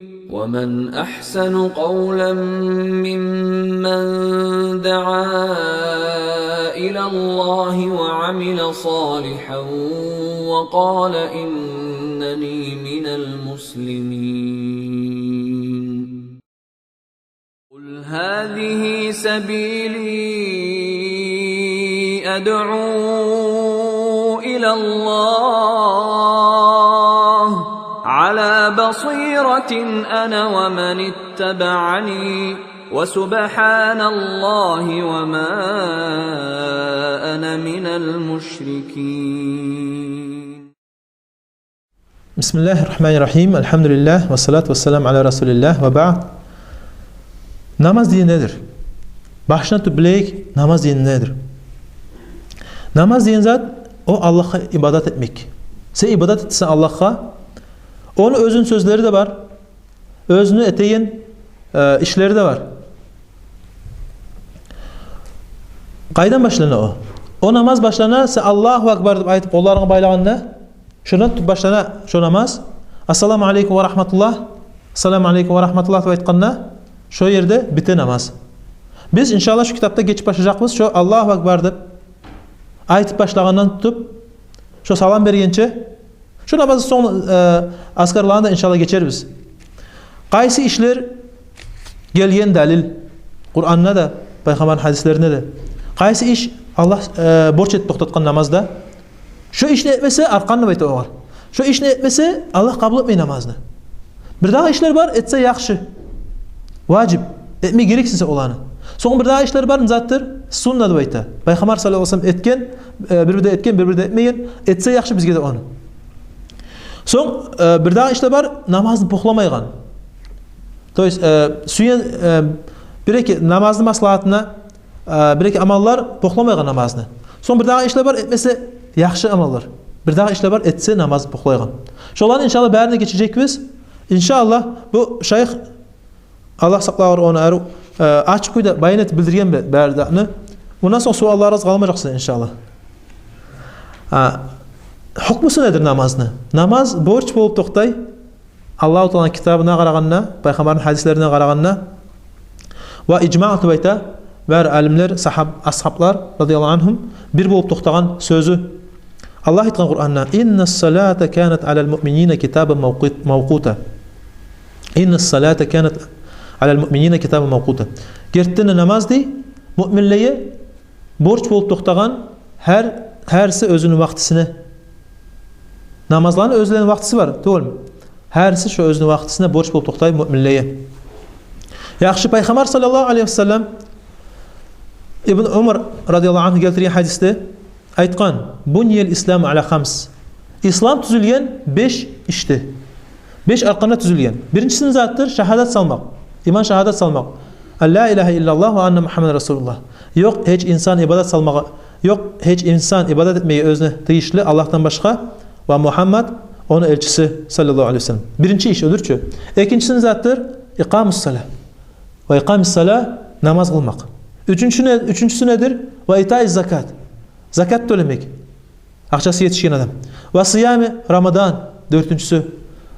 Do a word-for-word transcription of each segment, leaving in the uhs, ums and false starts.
ومن أحسن قولا ممن دعا إلى الله وعمل صالحا وقال إنني من المسلمين. قل هذه سبيلي أدعو إلى الله على بصيرة أنا ومن اتبعني وسبحان الله وما أنا من المشركين. بسم الله الرحمن الرحيم. الحمد لله والصلاة والسلام على رسول الله وبعد. Намаз деген недир? Башына тюшюп билейик, намаз деген недир? Намаз деген зат, о Аллагьгъа ибадат этмек. Сен ибадат этесен Аллагьгъа, ону оьзюню сёзлери де бар, оьзюню этеген, э, ишлери де бар. Къайдан башлана о? О намаз башлана, сен «Аллагьу акбар» деп айтып, къолларынгны байлагъанда, шондан тутуп башлана шо намаз. «Ассаламу алейкум ва рагьматуллагь, ассаламу алейкум ва рагьматуллагь» деп айтгъанда, шо ерде бите намаз. Биз, иншаллагь, шо китапда гечип башлажакъбыз, шо «Аллагьу акбар» деп айтып башлагъандан тутуп, шо салам бергенче, шо намазны сонг, э, азкарларын да, иншаллагь, гечербиз. Къайсы ишлер гелген далил Къуранда да, Пайхаммарны гьадислеринде де? Къайсы иш Аллагь, э, борч этип токътатгъан намазда? Шо ишни этмесе, аркъан деп айта огъар, шо ишни этмесе, Аллагь къабул этмей намазны. Бирдагъы ишлер бар, этсе яхшы. Важип. Этме герексен сен оланы. Сонг бирдагъы ишлер бар, не затдыр? Сунна деп айта. Пайхаммар саллаллагьу алейгьи ва саллам этген, э, бир-бирде этген, бир-бирде этмеген. Этсе яхшы бизге де ону. Сонг, э, бирдагъы ишлер бар, намазны бокъламайгъан. То есть, э, сюен, э, бир-эки намазны маслагьатына, э, бир-эки амаллар бокъламайгъан намазны. Сонг бирдагъы ишлер бар, этмесе яхшы амаллар. Бирдагъы ишлер бар, этсе намазны бокълайгъан. Шоланы, иншаллагь, барын да гечежекбиз. Иншаллагь, бу шайых, Аллагь сакълагъыр ону, арив, э, ачыкъ кюйде баян этип билдирген бе-, бары затны. Мундан сонг суалларыгъыз къалмажакъ сизин, иншаллагь. А, гьукмусу недир намазны? Намаз борч болуп токътай Аллагьу Тааланы китабына къарагъанда, Пайхаммарны гьадислерине къарагъанда, ва ижмаъ деп айта, бар алимлер, сагьаб-, асгьаблар, радияллагьу ангьум, бир болуп токътагъан сёзю. Аллагь айтгъан Къуранда: «Инна салата канат алал муъминина китабан мавкъут-, мавкъута». «Инна салата канат алал муъминина китабан мавкъута». Гертиден де намаз, дей, муъминлеге борч болуп токътагъан, гьар, гьариси оьзюню вакътисине. Намазланы оьзлени вакътиси бар, тюгюлмю? Гьариси шо оьзюню вакътисине борч болуп токътай муъминлеге. Яхшы, Пайхаммар саллаллагьу алейгьи ва саллам, Ибн Умар радияллагьу ангьу гелтирген гьадисде айтгъан: «Буниял исламу ала хамс». Ислам тюзюлген беш ишде. Беш аркъанда тюзюлген. Биринчиси не затдыр? Шагьадат салмакъ. Иман шагьадат салмакъ. «Ан ла илагьа иллаллагь ва анна Мугьаммадан расулуллагь». Ёкъ гьеч инсан ибадат салмагъа, ёкъ гьеч инсан ибадат этмеге оьзюне тийишли Аллагьдан башгъа, ва Мугьаммад ону элчиси, саллаллагьу алейгьи ва саллам. Биринчи иш одур чу. Экинчиси не затдыр? Икъамус сала. Ва икъамис сала, намаз къылмакъ. Уьчюнчю не-, уьчюнчюсю недир? Ва итаиз закат. Закат тёлемек. Акъчасы етишген адам. Ва сыями Рамадан, дёртюнчюсю.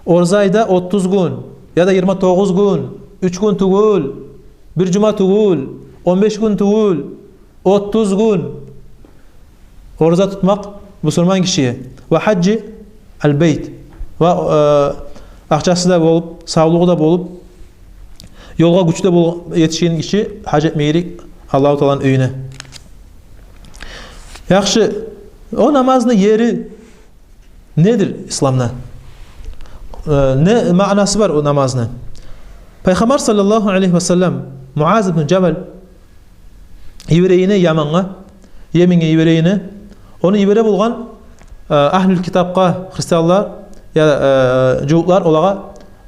Ораза айда отуз гюн, яда йигирма тогъуз гюн, уьч гюн тюгюл, бир жума тюгюл, он беш гюн тюгюл, отуз гюн ораза тутмакъ бусурман гишиге. Ва гьажжи ал-байт. Ва, э, акъчасы да болуп, савлугъу да болуп, ёлгъа гючю де бол-, етишген гиши гьаж этме герек Аллагьу Тааланы уьюне. Яхшы, о намазны ери недир исламда? Э, не маънасы бар о намазны? Пайхаммар саллаллагьу алейгьи ва саллам Муаз ибн Жабал йиберегени Ямангъа, Йеменге йиберегени, ону йибере болгъан, э, агьлюл китапгъа, христианлар, я, э, жугьутлар, олагъа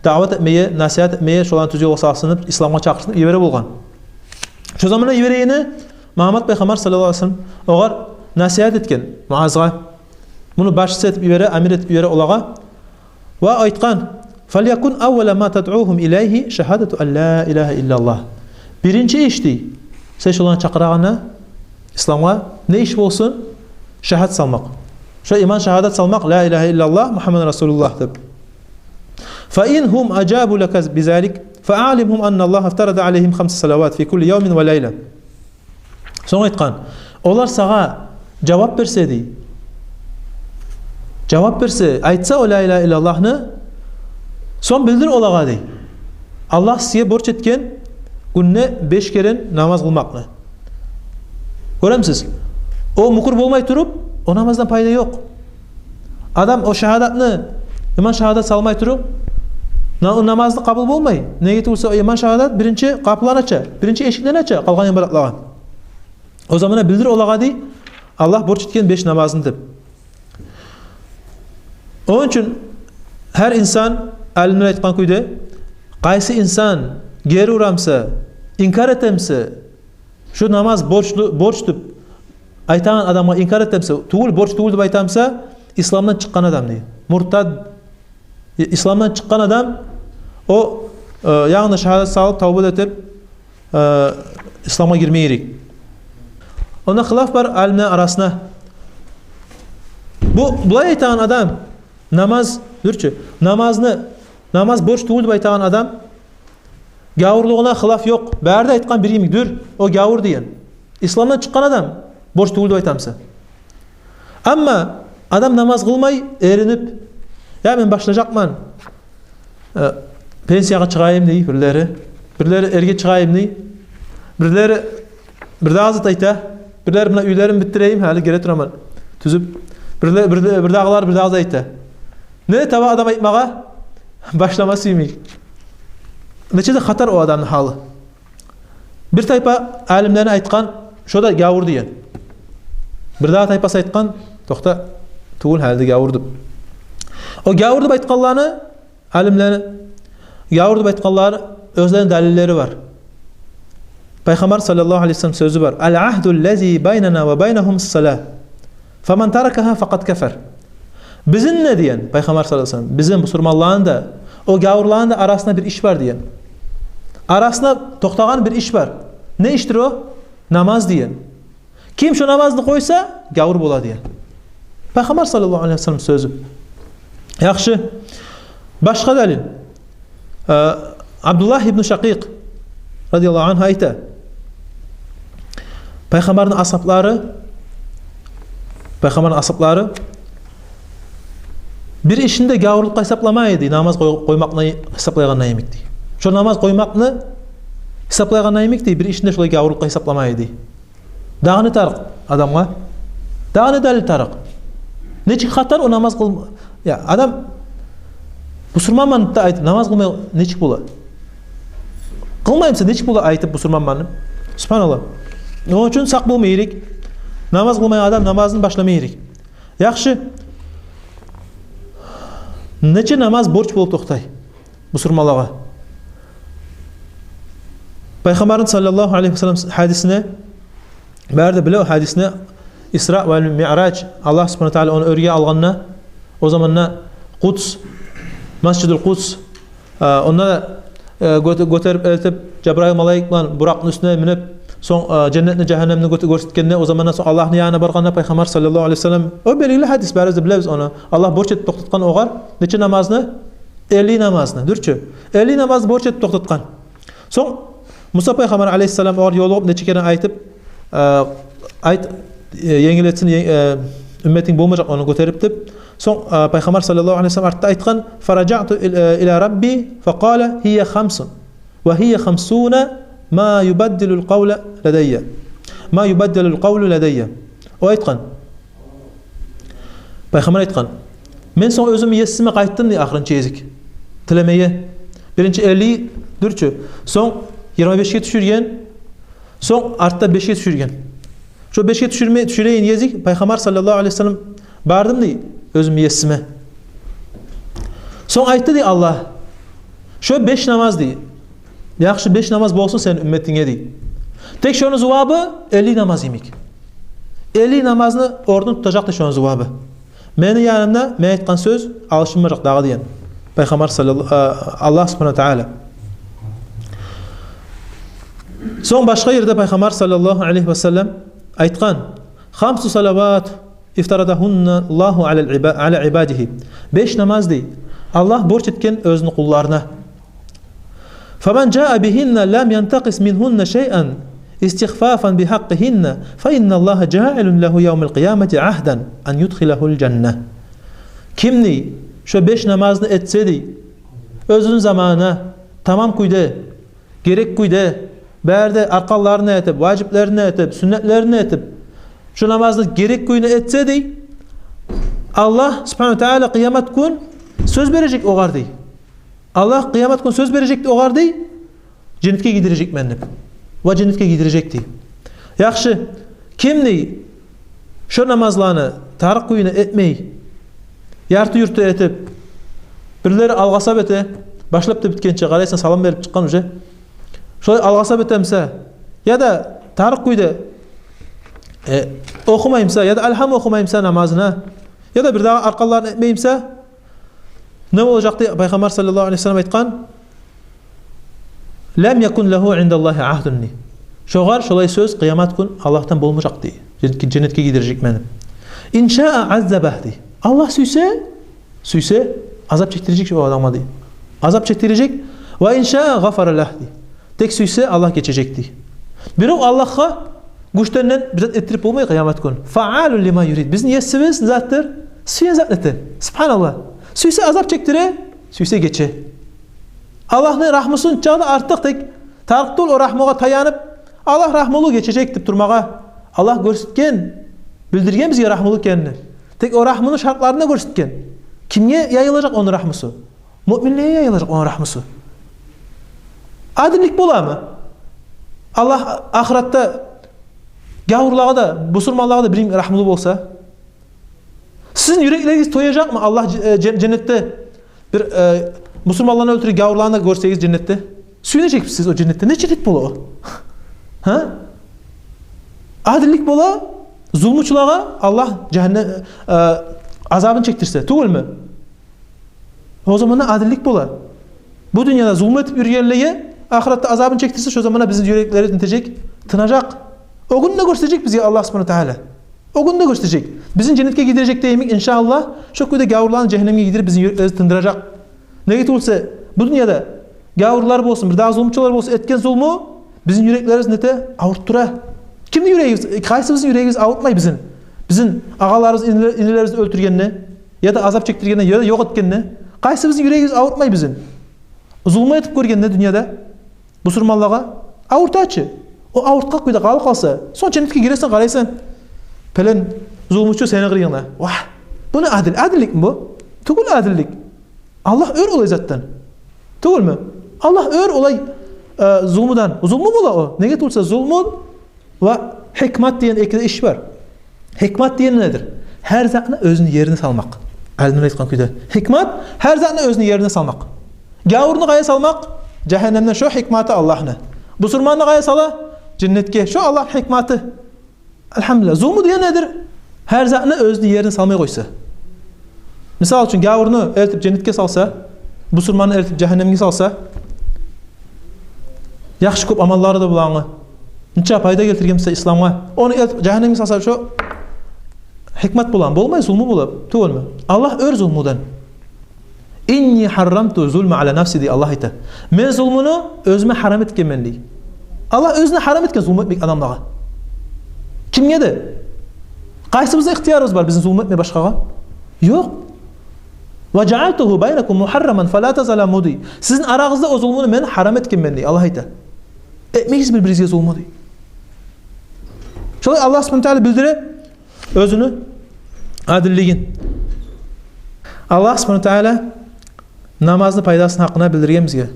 даъват этмеге, насигьат этмеге, шоланы тюз ёлгъа салсын деп, исламгъа чакъырсын деп йибере болгъан. Шо заманда йиберегени Мугьаммад Пайхаммар саллаллагьу алейгьи ва саллам огъар насигьат этген, Муазгъа. Муну башчысы этип йибере, амир этип йибере олагъа. Ва айтгъан: «Фалякун аввала ма тадъугьум илайгьи шагьадату ан ла илагьа иллаллагь». Биринчи иш, дей, сен шоланы чакъырагъанда исламгъа, не иш болсун? Шагьадат салмакъ. Шо иман шагьадат салмакъ, ла илагьа иллаллагь, Мугьаммадан расулуллагь деп. فإن هم أجابوا لك بذلك فأعلمهم أن الله افترض عليهم خمس صلوات في كل يوم وليلة. Сонг айтгъан: «Олар сагъа жавап берсе, — дей, — жавап берсе, айтса о ла илагьа иллаллагьны, сонг билдир олагъа, — дей, — Аллагь сизге борч этген гюнде беш керен намаз къылмакъны». Гёремисиз? О мюкюр болмай туруп, о намаздан пайда ёкъ. Адам о шагьадатны, иман шагьадат салмай туруп, на-, намазы къабул болмай. Неге тюгюл буса, о иман шагьадат биринчи къапуланы ача, биринчи эшиклени ача къалгъан ибадатлагъа. О заманда билдир олагъа, дей, Аллагь борч этген беш намазны деп. Ону учун гьар инсан, алимлер айтгъан кюйде, къайсы инсан гери урамса, инкар этемсе, шу намаз борчлу, борч деп айтагъан адамгъа инкар этемсе, тюгюл, борч тюгюл деп айтамса, исламдан чыкъгъан адам, дей. Муртад, исламдан чыкъгъан адам, о, э, янгыдан шагьадат салып, тавба этип, э, исламгъа гирме герек. Онда хилаф бар алимлер арасында. Бу, булай айтагъан адам, намаз, дюр чю, намазны, намаз борч тюгюл деп айтагъан адам, гавурлугъуна хилаф ёкъ. Бары да айтгъан бир йимик, дюр, о гавур деген. Исламдан чыкъгъан адам, борч тюгюл деп айтамса. Амма адам намаз къылмай, эринип: «Я, мен башлажакъман, э, пенсиягъа чыгъайым», — дей бирлери. Бирлери: «Эрге чыгъайым», — дей. Бирлери бирдагъы зат айта. Бирлери: «Муна уьйлерим битдирейим, гьали геле тураман тюзюп». Бирле-, бирле-, бирдагъылар бирдагъы зат айта. Не таба адам айтмагъа, башлама сюймей. Нече де хатар о адамны гьалы. Бир тайпа алимлени айтгъан: «Шо да гавур», — деген. Бирдагъы тайпасы айтгъан: «Токъта, тюгюл, гьали де гавур», — деп. О гавур деп айтгъанланы, алимлени гавур деп айтгъанлары, оьзлерини далиллери бар. Пайхаммар саллаллагьу алайгьи ва саллам сёзю бар: «العهد الذي بيننا وبينهم الصلاة فمن تركها فقد كفر». Бизин де, деген Пайхаммар саллаллагьу алайгьи ва саллам, бизин, бусурманланы да, о гавурланы да арасында бир иш бар, деген. Арасында токътагъан бир иш бар. Не ишдир о? Намаз, деген. Ким шо намазны къойса, гавур бола, деген Пайхаммар саллаллагьу алайгьи ва саллам сёзю. Яхшы. Башгъа далил. Э, Абдуллагь ибну Шакъикъ радияллагьу ангьу айта: Пайхаммарны асгьаблары, Пайхаммарны асгьаблары бир ишни де гавурлукъгъа гьисапламай эди, намаз къой-, къоймакъны гьисаплайгъанда йимик, дей. Шо намаз къоймакъны гьисаплайгъанда йимик, дей, бир ишни де шолай гавурлукъгъа гьисапламай эди. Дагъы не тарыкъ адамгъа? Дагъы не далил тарыкъ? Нечик хатар о намаз къыл-, я, адам бусурманман деп айтып, намаз къылмай нечик бола? Къылмаймыса, нечик бола айтып бусурманман деп? Субгьаналлагь. Ону учун сакъ болма герек. Намаз къылмай адам намазын башлама герек. Яхшы. Нече намаз борч болуп токътай бусурманлагъа? Пайхаммарны саллаллагьу алайгьи ва саллам гьадисине, бары да биле о гьадисни, Исра ва Миъраж, Аллагь субгьанагьу ва тааля ону оьрге алгъанда, о заманда Къудс, Масжидул Къудс, э, онда, э, гёте-, гётерип элтип, Жабрайыл малайик булан Буракъны уьстюне минип, сонг, э, женнетни, жагьаннемни гёте-, гёрсетгенде, о замандан сонг Аллагьны янына баргъанда, Пайхаммар саллаллагьу алайгьи ва саллам, о белгили гьадис, барыбыз да билебиз ону. Аллагь борч этип токътатгъан огъар нече намазны? Элли намазны, дюр чю. Элли намазны борч этип токътатгъан. Сонг Муса пайхаммар алайгьиссалам огъар ёлугъуп, нече керен айтып, э, айт, э, енгил этсин, е-, э, уьмметинг болмажакъ ону гётерип деп. Сонг, э, Пайхаммар саллаллагьу алайгьи ва саллам артда айтгъан: «Фаражаъту ил-, э, иля Рабби факъаля: гьия хамсун, ва гьия хамсуна ма юбаддалул къавлу ладайя. Ма юбаддалул къавлу ладайя». О айтгъан. Пайхаммар айтгъан: «Мен сонг оьзюмню есиме къайтдым, — дей, — ахырынчы гезик тилемеге. Биринчи элли, дюр чю, сонг йигирма бешге тюшюрген, сонг артда бешге тюшюрген. Шо бешге тюшюрме-, тюшюреген гезик Пайхаммар саллаллагьу алайгьи ва саллам бардым, — дей, — оьзюмню есиме. Сонг айтды, — дей, — Аллагь: шо беш намаз, — дей, — яхшы, беш намаз болсун сени уьмметинге, — дей. — Тек шону зувабы элли намаз йимик. Элли намазны орнун тутажакъ, — дей, — шону зувабы. Мени янымда мен айтгъан сёз алышынмажакъ дагъы», — деген Пайхаммар саллалла-, а, Аллагь субгьанагьу ва тааля. Сонг башгъа ерде Пайхаммар саллаллагьу алайгьи ва саллам айтгъан: «Хамсу салават ифтарадагьунна Аллагьу аля иба-, аля ибадигьи». Беш намаз, — дей, Аллагь борч этген оьзюню къулларына. فمن جاء بهن لم ينتقص منهن شيئا استخفافا بحقهن فإن الله جاعل له يوم القيامة عهدا أن يدخله الجنة. Ким, дей, шо беш намазны этсе, дей, оьзюню заманына, тамам кюйде, герек кюйде, бары да арканларын этип, важиплерин этип, сюннетлерин этип, шо намазны герек кюйде этсе, дей, Аллагь субгьанагьу ва тааля къыямат гюн сёз бережек огъар, дей. Аллагь къыямат гюн сёз бережек, дей, огъар, дей, женнетге гийирежекмен деп. Ва женнетге гийирежек, дей. Яхшы, ким, дей, шо намазланы тарыкъ кюйде этмей, ярты-юрту этип, бирлери алгъасап эте, башлап да битгенче, къарайсан, салам берип чыкъгъан уже. Шолай алгъасап этемсе, яда тарыкъ кюйде, э, охумаймса, яда алгьам охумаймса намазына, яда бир дагъы арканларын этмеймсе, не болажакъ, дей, Пайхаммар саллаллагьу алайгьи ва саллам айтгъан: لم يكن له عند الله عهد, дей. Шогъар шолай сёз къыямат гюн Аллагьдан болмажакъ, дей. Женнетге, женнетге гийирежекмен деп. إن شاء عذبه, дей. Аллагь сюйсе, сюйсе, азап чекдирежек шо адамгъа, дей. Азап чекдирежек. وإن شاء غفر له, дей. Тек сюйсе, Аллагь гечежек, дей. Бирев Аллагьгъа гючден бир зат этдирип болмай къыямат гюн. فعال لما يريد. Бизин Есибиз не затдыр? Сюйген затны эте. Субгьаналлагь. Сюйсе азап чекдире, сюйсе гече. Аллагьны рагьмусу чагъы да артыкъ, тек тарыкъ тюгюл о рагьмугъа таянып, Аллагь рагьмулу, гечежек деп турмагъа. Аллагь гёрсетген, билдирген бизге рагьмулу экенни. Тек о рагьмуну шартларын да гёрсетген. Кимге яйылажакъ ону рагьмусу? Муъминлеге яйылажакъ ону рагьмусу. Адиллик боламы? Аллагь ахыратда гавурлагъа да, бусурманлагъа да бирин рагьмулу болса, сизин юреклеригиз тояжакъмы Аллагь же-, э, же-, женнетде бир, э, бусурманланы оьлтюрюп, гавурланы гёрсегиз женнетде? Сююнежекмисиз о женнетде? Не женнет бола о? Гьа? Адиллик бола зулмучулагъа Аллагь жагьаннем, э, азабын чекдирсе, тюгюлмю? О заманда адиллик бола. Бу дюньяда зулму этип юрюгенлеге ахыратда азабын чекдирсе, шо заманда бизин юреклерибиз нетежек? Тынажакъ. О гюн де гёрсетежек бизге Аллагь субгьанагьу ва тааля. О гюн де гёрсетежек. Бизин женнетге гийирежек де йимик, иншааллагь, шо кюйде гавурланы жагьаннемге гийирип, бизин юреклерибизни тындыражакъ. Неге тюгюл эсе, бу дюньяда гавурлар болсун, бир дагъы зулмучулар болсун, этген зулму бизин юреклерибизни нете, авуртдура. Кимни юрегибиз, къайсыбызны юрегибиз авуртмай бизин? Бизин агъаларыбыз, инилер-, инилерибизни оьлтюргенде, яда азап чекдиргенде, яда ёкъ этгенде, къайсыбызны юрегибиз авуртмай бизин? Зулму этип гёргенде дюньяда бусурманлагъа, авурта чы. О авуртгъан кюйде къалып къалса, сонг женнетге гиресен, къарайсан, пелен зулмучу сени къырыйынгда. Вагь, бу не адил? Адилликми бу? Тюгюл адиллик. Аллагь оьр олай затдан. Тюгюлмю? Аллагь оьр олай, э, зулмудан. Зулму бола о. Неге тюгюл эсе, зулму ва гьикмат деген эки де иш бар. Гьикмат деген недир? Гьар затны оьзюню ерине салмакъ. Алимлер айтгъан кюйде, гьикмат — гьар затны оьзюню ерине салмакъ. Гавурну къайда салмакъ? Жагьаннемде. Шо гьикматы Аллагьны. Бусурманны къайда сала? Женнетге. Шо Аллагьны гьикматы. Альгьамдулиллагь. Зулму деген недир? Гьар затны оьзюню ерине салмай къойса. Мисал учун, гавурну элтип женнетге салса, бусурманны элтип жагьаннемге салса, яхшы кёп амаллары да булангъы, нече пайда гелтирген буса исламгъа, ону элтип жагьаннемге салса, шо гьикмат боламы? Болмай, зулму бола, тюгюлмю? Аллагь оьр зулмудан. «Инни гьаррамту зулма аля нафси», — дей Аллагь, айта. «Мен зулмуну оьзюме гьарам этгенмен», — дей. Аллагь оьзюне гьарам этген зулму этмек адамлагъа. Кимге де? Къайсыбызда ихтиярыбыз бар бизин зулму этме башгъагъа? Ёкъ. «Ва жаалтугьу байнакум мугьарраман фала тазаламу», — дей. «Сизин арагъызда о зулмуну мен гьарам этгенмен», — дей Аллагь, айта. «Этмегиз бир-биригизге зулму», — дей. Шолай Аллагь субгьанагьу ва тааля билдире оьзюню адиллигин. Аллагь субгьанагьу ва тааля намазны пайдасыны гьакъында билдирген бизге.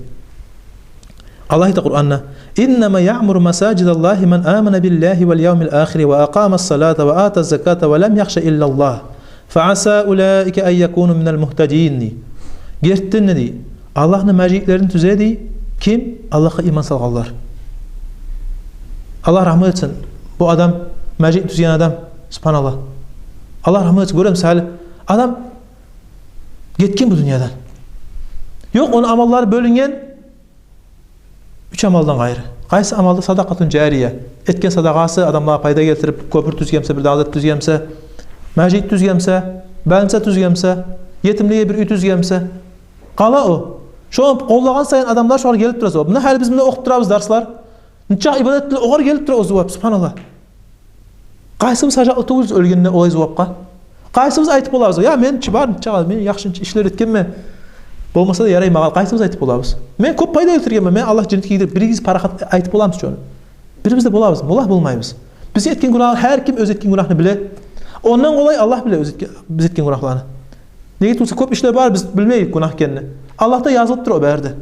Аллагь айта Къуранда: «Иннама яъмуру масажидаллагьи ман амана биллагьи вал явмил ахири ва акъама ссалата ва ата ззаката ва лам яхша иллаллагь, фа аса улаика ан якуну минал мугьтадин», — дей. Гертиден де, дей, Аллагьны межитлерин тюзе, дей, ким? Аллагьгъа иман салгъанлар. Аллагь рагьмат этсин бу адам, межитни тюзген адам, субгьаналлагь. Аллагь рагьмат этсин. Гёремисиз, гьали адам гетген бу дюньядан. Ёкъ, ону амаллары бёлюнген уьч амалдан къайры. Къайсы амалды? Садакъатун жария. Этген садагъасы адамлагъа пайда гелтирип, кёпюр тюзген буса, бир дагъы зат тюзген буса, межит тюзген буса, больница тюзген буса, етимлеге бир уьй тюзген буса, Къала о. Шону къоллагъан сайын адамлар шогъар гелип тура зувап. Муна гьали биз мунда охуп турабыз дарслар. Нече ибадат этип, огъар гелип тура о зувап, субгьаналлагь. Къайсыбыз гьажатлы тюгюлбюз оьлгенде олай зувапгъа? Къайсыбыз айтып болабыз: «Я, мен чыбар, чагъа, мен яхшы ишлер этгенмен. Болмаса да ярай магъа». Къайсыбыз айтып болабыз? «Мен кёп пайда гелтиргенмен, мени Аллагь женнетге гийдирип», биригиз парахат айтып боламыз чы ону? Бирибиз де болабыз, валлагь болмайбыз. Биз этген гюнагь, гьар ким оьзю этген гюнагьны биле. Ондан къолай Аллагь биле оьзю этген, биз этген гюнагьланы. Неге тюгюл де кёп ишлер бар, биз билмейбиз гюнагь экенни. Аллагьда язылып тура о бары да.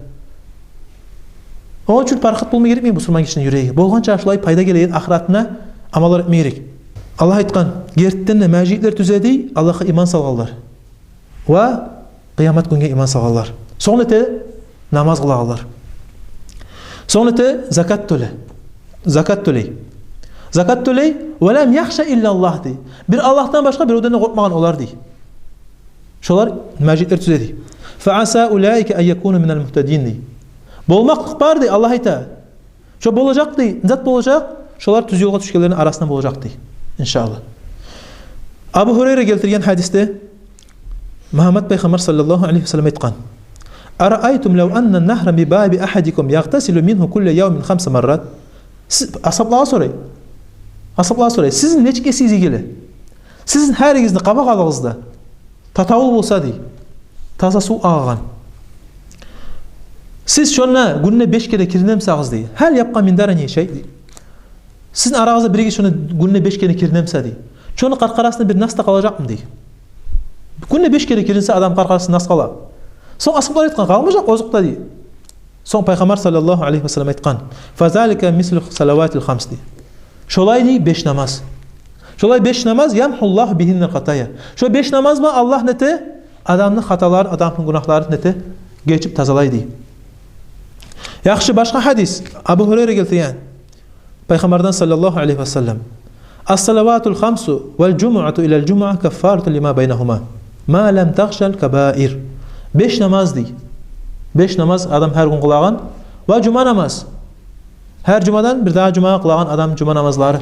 Ону учун парахат болма герекми бусурман гишини юреги? Болгъанча шулай пайда гелеген ахыратына амаллар этме герек. Аллагь айтгъан: «Гертиден де межитлер тюзеди Аллагьгъа иман салгъанлар ва къыямат гюнге иман салгъанлар». Сонг эте намаз къылагъанлар. Сонг эте закат тёле. Закат тёлей. Закат тёлей. «Ва лам яхша иллаллагь», дей. Бир Аллагьдан башгъа биревден де къоркъмагъан олар, дей. Шолар межитлер тюзеди. «Фа аса улаика ан якуну минал мугьтадин», дей. Болмакълыкъ бар, дей, Аллагь айта. Шо болажакъ, дей, зат болажакъ, шолар тюз ёлгъа тюшгенлерини арасындан болажакъ, дей. Иншааллагь. Абу Гьурайра гелтирген гьадисде Мугьаммат пайхаммар саллаллагьу алайгьи ва саллам айтгъан: «Араайтум лав анна нагьран би баби агьадикум ягътасилу мингьу кулла явмин хамса маррат». Сиз, асгьаблагъа сорай. Асгьаблагъа сорай: «Сизин нечик эсигизге геле? Сизин гьаригизни къабакъ алдыгъызда татавул болса, дей, таза сув агъагъан. Сиз шонда гюнде беш керен киринемисагъыз, дей. Гьал ябкъа мин дарани шай, дей. Сизин арагъызда биригиз шонда гюнде беш керен киринемиса, дей. Шону къаркъарасында бир нас да къалажакъмы, дей. Гюнде беш керен киринсе адам, къаркъарасында нас къала». Сонг асгьаблар айтгъан: «Къалмажакъ озокъда», дей. Сонг пайхаммар саллаллагьу алайгьи ва саллам айтгъан: «Фазалика мислу салаватил хамс», дей. Шолай, дей, беш намаз. Шолай беш намаз, «ямгьуллагьу бигьиннал хатая». Шо беш намаз булан Аллагь нете, адамны хаталарын, адамны гюнагьларын нете, гечип тазалай, дей. Яхшы, башгъа гьадис, Абу Гьурайра гелтирген. Пайхаммардан саллаллагьу алайгьи ва саллам: «Ас-салаватул хамсу вал жумуату илал жумуа каффарату лима байнагьума, ма лам тагъшал кабаир». Беш намаз, дей. Беш намаз адам гьар гюн къылагъан. Ва жума намаз. Гьар жумадан бир дагъы жумагъа къылагъан адам жума намазлары.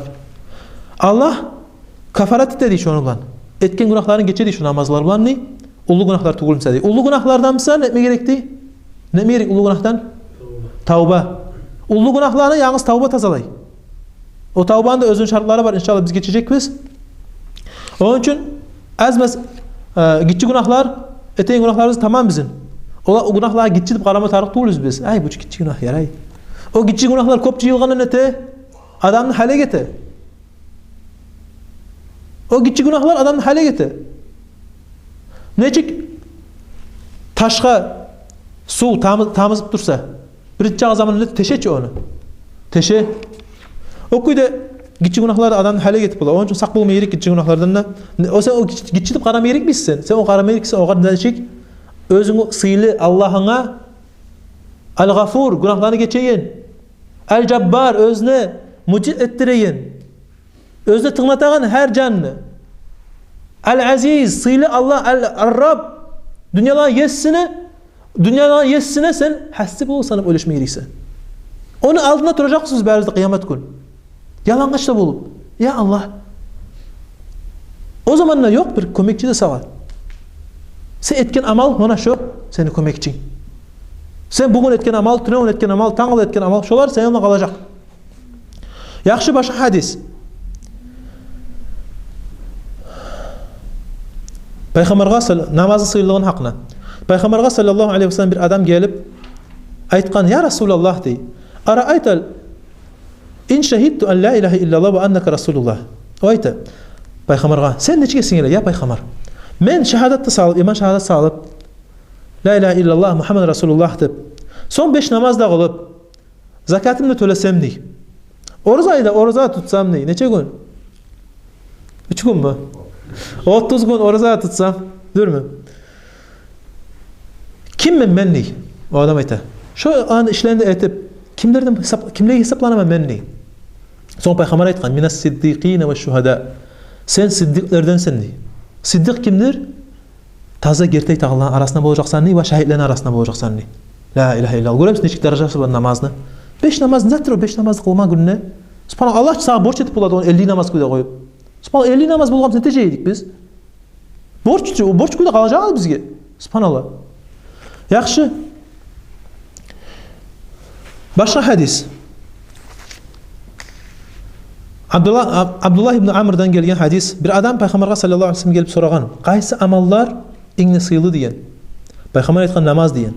Аллагь кафарат эте, дей, шону булан. Этген гюнагьларын гече, дей, шо намазлар булан, дей. Уллу гюнагьлар тюгюл буса, дей. Уллу гюнагьлардан буса, не этме герек, дей? Не этме герек уллу гюнагьдан? Тавба. Уллу гюнагьланы янгыз тавба тазалай. О тавбаны да оьзюню шартлары бар, иншааллагь, биз гечежекбиз. Ону учун аз-маз, э, гиччи гюнагьлар, этеген гюнагьларыбыз тамам бизин. Олар, о гюнагьлагъа гиччи деп къарама тарыкъ тюгюлбюз биз. «Ай, бу чу гиччи гюнагь, ярай». О гиччи гюнагьлар кёп жыйылгъанда не эте? Адамны гьалек эте. О гиччи гюнагьлар адамны гьалек эте. Нечик ташгъа сув тамыз-, тамызып турса, биринчи заманда теше чи ону. Теше. О кюйде гиччи гюнагьлар адамны гьалек этип бола. Ону учун сакъ болма герек гиччи гюнагьлардан да. Не, о сен о гич-, гиччи деп къарама герекмисен. Сен о къарама герексен огъар нечик? Оьзюнгню сыйлы Аллагьынга, Ал-Гъафур, гюнагьланы гечеген, Ал-Жаббар, оьзюне мутиъ этдиреген, оьзюне тынглатагъан гьар жанны. Ал-Азиз, сыйлы Аллагь, Ал-, Ар-Рабб, дюньяланы есине, дюньяланы есине сен гьасси болуп санап ойлашма герексен. Ону алдында туражакъбыз биз барыбыз да къыямат гюн. Ялангъач да болуп. Я Аллагь. О заманда ёкъ бир кёмекчи де сагъа. Сен этген амал, муна шо сени кёмекчинг. Сен бугюн этген амал, тюнегюн этген амал, тангала этген амал, шолар сени янда къалажакъ. Яхшы, башгъа гьадис. Пайхаммаргъа сал-, намазны сыйлылыгъыны гьакъына. Пайхаммаргъа саллаллагьу алайгьи ва саллам бир адам гелип айтгъан: «Я Расулаллагь, — дей, — араайта ин шагьидту ан ла илагьа иллаллагь ва аннака расулуллагь». О айта Пайхаммаргъа: «Сен нечик эсинге геле, я Пайхаммар? Мен шагьадат да салып, иман шагьадат салып, ла илагьа иллаллагь, Мугьаммад расулуллагь деп, сонг беш намаз да къылып, закатымны тёлесем, — дей. — Ораза айда, ораза тутсам, — дей. — Нече гюн? Уьч гюнмю? Отуз гюн ораза тутсам, дюрмю? Киммен мен, — дей. — О адам айта. Шо аны ишлерин де этип, кимлерден гьисап-, кимлеге гьисапланаман мен?» — дей. Сонг Пайхаммар айтгъан: «Минас сиддикъина ва шугьада». Сен сиддикълерденсен, — дей. — Сиддикъ кимдир? Таза гертек айтагъанланы арасында болажакъсан, — дей, — ва шагьитлени арасында болажакъсан, — дей. Ла илагьа иллаллагь. Гёремисиз, нечик даражасы бар намазны? Беш намаз не затдыр о, беш намазны къылма гюнде? Субгьаналлагь, Аллагь сагъа борч этип болады ону элли намаз кюйде къоюп. Субгьаналлагь, элли намаз болгъан буса, нете эдик биз? Борч, о борч кюйде къалажакъ бизге. Субгьаналлагь. Яхшы. Башгъа гьадис. Абдулла, Аб-, Абдуллагь ибн Амрдан гелген гьадис. Бир адам Пайхаммаргъа саллаллагьу алайгьи ва саллам гелип сорагъан: «Къайсы амаллар инг де сыйлы?» — деген. Пайхаммар айтгъан: «Намаз», — деген.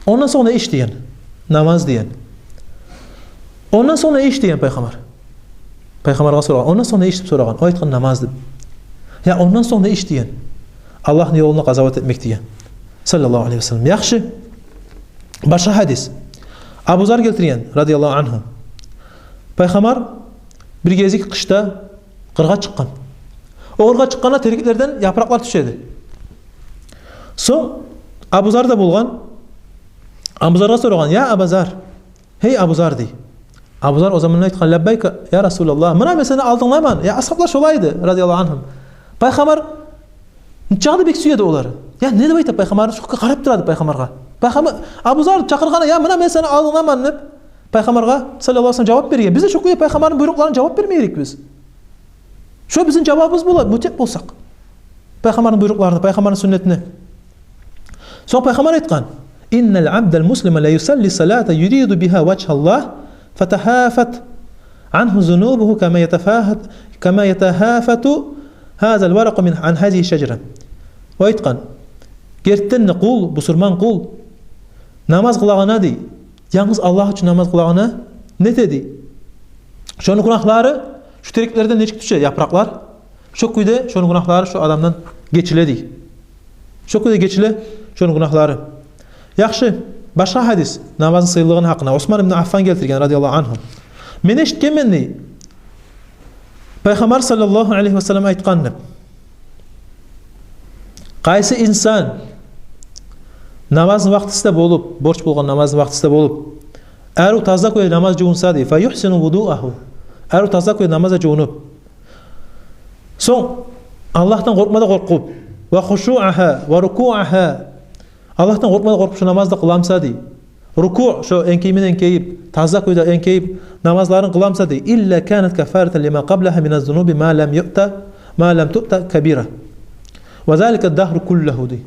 «Ондан сонг не иш?» — деген. «Намаз», — деген. «Ондан сонг не иш?» — деген Пайхаммар. Пайхаммаргъа сорагъан: «Ондан сонг не иш?» — деп сорагъан. О айтгъан: «Намаз», — деп. «Я, ондан сонг не иш?» — деген. «Аллагьны ёлунда къазават этмек», — деген. Саллаллагьу алайгьи ва саллам. Яхшы. Башгъа гьадис. Абу Зар гелтирген, радияллагьу ангьу. Пайхаммар бир гезик къышда къыргъа чыкъгъан. О къыргъа чыкъгъанда тереклерден япыракълар тюше эди. Сонг Абу Зар да болгъан. Абу Заргъа сорагъан: «Я Аба Зар, гьей Абу Зар», — дей. Абу Зар о заманда айтгъан: «Лаббайка, я Расулаллагь. Муна мен сени алдынгдаман». Я, асгьаблар шолай эди, радияллагьу ангьум. Пайхаммар нечакъы да бек сюе эди олар. Я, не деп айта Пайхаммарны, шо къарап тура эди Пайхаммаргъа. Пайхаммар, Абу Зар чакъыргъанда: «Я, муна мен сени алдынгдаман», — деп Пайхаммаргъа саллаллагьу алайгьи ва саллам жавап берген. Биз де шо кюйде Пайхаммарны буйрукъларына жавап берме герекбиз. Шо бизин жавабыбыз бола, мутиъ болсакъ Пайхаммарны буйрукъларына, Пайхаммарны сюннетине. Сонг Пайхаммар айтгъан: «Иннал абдал муслима ла юсалли салата юриду бигьа важгьаллагь, фатагьафат ангьу зунубугьу кама ятафагьат-, кама ятагьафату гьазал варакъу мин, ан гьазигьи шажара». О айтгъан: «Гертиден де къул, бусурман къул намаз къылагъанда, — дей, — янгыз Аллагь учун намаз къылагъанда не эте, — дей, — шону гюнагьлары шу тереклерден нечик тюше япыракълар, шо кюйде шону гюнагьлары шо адамдан гечиле», — дей. «Шо кюйде гечиле шону гюнагьлары». Яхшы, башгъа гьадис намазны сыйлылыгъыны гьакъында. Осман ибн Аффан гелтирген, радияллагьу ангьу. «Мен эшитгенмен, — дей, — Пайхаммар саллаллагьу алайгьи ва саллам айтгъанны: къайсы инсан намазны вакътиси де болуп, борч болгъан намазны вакътиси де болуп, арив таза кюйде намаз жувунса, — дей, — фа югьсину вудуагьу, арив таза кюйде намазгъа жувунуп, сонг Аллагьдан къоркъма да къоркъуп, ва хушуагьа, ва рукуагьа, Аллагьдан къоркъма да къоркъуп шо намазны къыла буса, — дей, — рукуъ, шо энкеймени энкейип, таза кюйде энкейип намазларын къыла буса, — дей, — илла канат каффаратан лима къаблагьа мина зунуби ма лам юъта, ма лам туъта кабира. Ва залика дагьру куллагьу», — дей.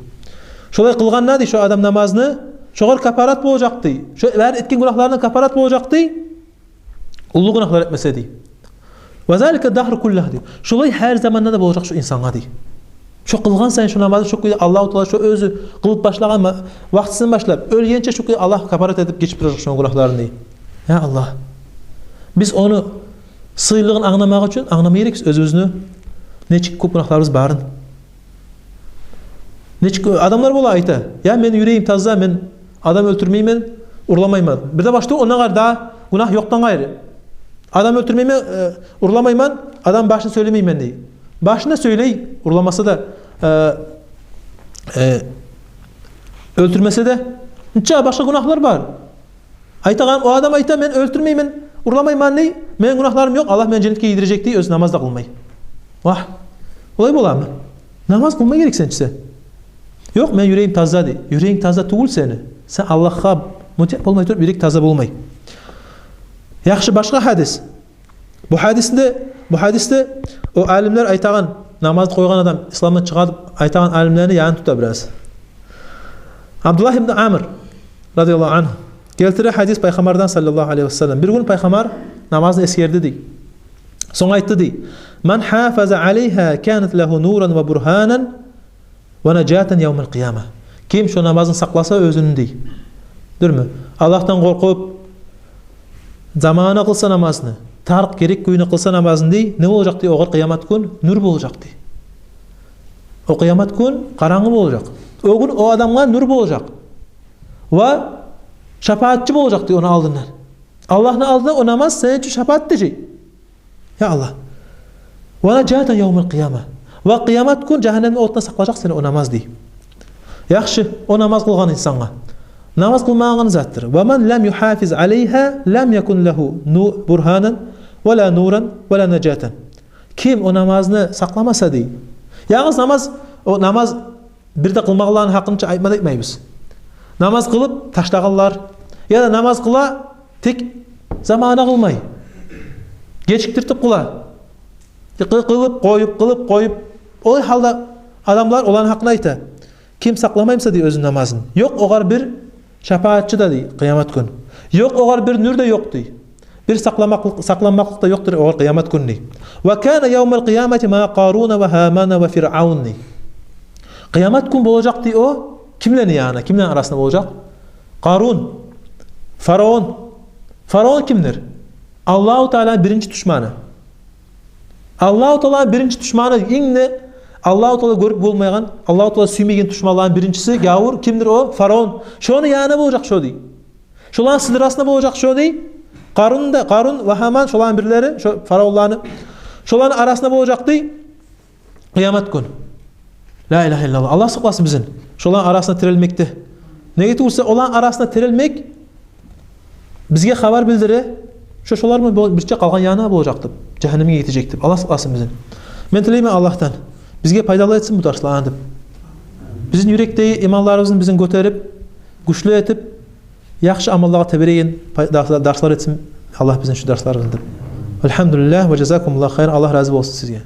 «Шолай къылгъанда, — дей, — шо адам намазны, шогъар капарат болажакъ, — дей, — шо бары этген гюнагьларына капарат болажакъ, — дей, — уллу гюнагьлар этмесе», — дей. «Ва залика дагьру куллагь», — дей. «Шолай гьар заманда да болажакъ шо инсангъа», — дей. «Шо къылгъан сайын шо намазны, шо кюйде Аллагьу Таала шо оьзю къылып башлагъан ма-, вакътисинден башлап, оьлгенче шо кюйде Аллагь капарат этип гечип туражакъ шону гюнагьларын», — дей. Я Аллагь. Биз ону сыйлылыгъын англамакъ учун англама герекбиз оьзюбюзню нечик кёп гюнагьларыбыз барын. Нечик адамлар бола, айта: «Я, мени юрегим таза, мен адам оьлтюрмеймен, урламайман». Бир де башлап ондан къайры да гюнагь ёкъдан къайры. «Адам оьлтюрмеймен, э, урламайман, адам башын сёйлемеймен», — дей. Башын да сёйлей, урламаса да, э, э, оьлтюрмесе де. Нече башгъа гюнагьлар бар. Айтагъан, о адам айта: «Мен оьлтюрмеймен, урламайман, — дей, — мени гюнагьларым ёкъ, Аллагь мени женнетге гийирежек», — дей, оьзю намаз да къылмай. Вагь, олай боламы? Намаз къылма герексен чи сен. «Ёкъ, мени юрегим таза», — дей. Юрегинг таза тюгюл сени. Сен Аллагьгъа мутиъ болмай туруп, юрек таза болмай. Яхшы, башгъа гьадис. Бу гьадисни де, бу гьадисни де о алимлер айтагъан, намазны къойгъан адам исламдан чыгъа деп айтагъан алимлени янын тута бираз. Абдуллагь ибн Амр, радияллагьу ангьу, гелтире гьадис Пайхаммардан, саллаллагьу алайгьи ва саллам. Бир гюн Пайхаммар намазны эсгерди, дей. Сонг айтды, дей: «Ман гьафаза алайгьа канат лагьу нуран ва бургьанан ва нажатан явмал къияма». Ким шо намазны сакъласа оьзюню, дей. Дюрмю? Аллагьдан къоркъуп, заманына къылса намазны, тарыкъ, герек кюйде къылса намазны, дей, не болажакъ, дей, огъар къыямат гюн? Нюр болажакъ, дей. О къыямат гюн къарангы болажакъ. О гюн о адамгъа нюр болажакъ. Ва шапаатчы болажакъ, дей, ону алдындан. Аллагьны алдында о намаз сени учун шапаат этежек. Я Аллагь. «Ва нажатан явмал къияма». Ва къыямат гюн жагьаннемни отундан сакълажакъ сени о намаз, дей. Яхшы, о намаз къылгъан инсангъа. Намаз къылмагъан къайсы затдыр? «Ва ман лам югьафиз алайгьа лам якун лагьу ну-, бургьанан, ва ла нуран, ва ла нажатан». Ким о намазны сакъламаса, дей. Янгыз намаз, о намаз бир де къылмагъанланы гьакъын чы айтма да айтмайбыз. Намаз къылып ташлагъанлар, яда намаз къыла, тек заманына къылмай, гечикдиртип къыла. Къы-, къылып къоюп, къылып къоюп. Олай гьалда адамлар, оланы гьакъын айта. Ким сакъламай буса, дей, оьзюню намазын, ёкъ огъар бир шапаатчы да, дей, къыямат гюн. Ёкъ огъар бир нюр де ёкъ, дей. Бир сакъламакълыкъ, сакъланмакълыкъ да ёкъдур огъар къыямат гюн, дей. «Ва кана явмал къиямати ма Къаруна ва Гьамана ва Фиръавн», дей. Къыямат гюн болажакъ, дей, о кимлени янына, кимлени арасында болажакъ? Къарун, фараон. Фараон кимдир? Аллагьу Тааланы биринчи душманы. Аллагьу Тааланы биринчи душманы, инг де Аллагьу Таала гёрюп болмайгъан, Аллагьу Таала сюймейген душманланы биринчиси, гявур, кимдир о? Фараон. Шону янына болажакъ шо, дей. Шоланы сыдрасына болажакъ шо, дей. Къарун да, Къарун ва Гьаман, шоланы бирлери, шо фараонланы. Шоланы арасына болажакъ, дей, къыямат гюн. Ла илагьа иллаллагь. Аллагь сакъласын бизин шоланы арасына тирелмекден. Неге тюгюл буса, оланы арасына тирелмек бизге хабар билдире, шо шолар булан бо-, бирче къалгъан янына болажакъ деп, жагьаннемге гетежек деп. Аллагь сакъласын бизин. Мен тилеймен Аллагьдан, бизге пайдалы этсин бу дарсланы деп. Бизин юрекдеги иманларыбызны бизин гётерип, гючлю этип, яхшы амаллагъа тебереген пай-, дарс-, дарслар этсин Аллагь бизин шу дарсларыбызны деп. Альгьамдулиллагь ва жазакумуллагьу хайран. Аллагь рази болсун сизге.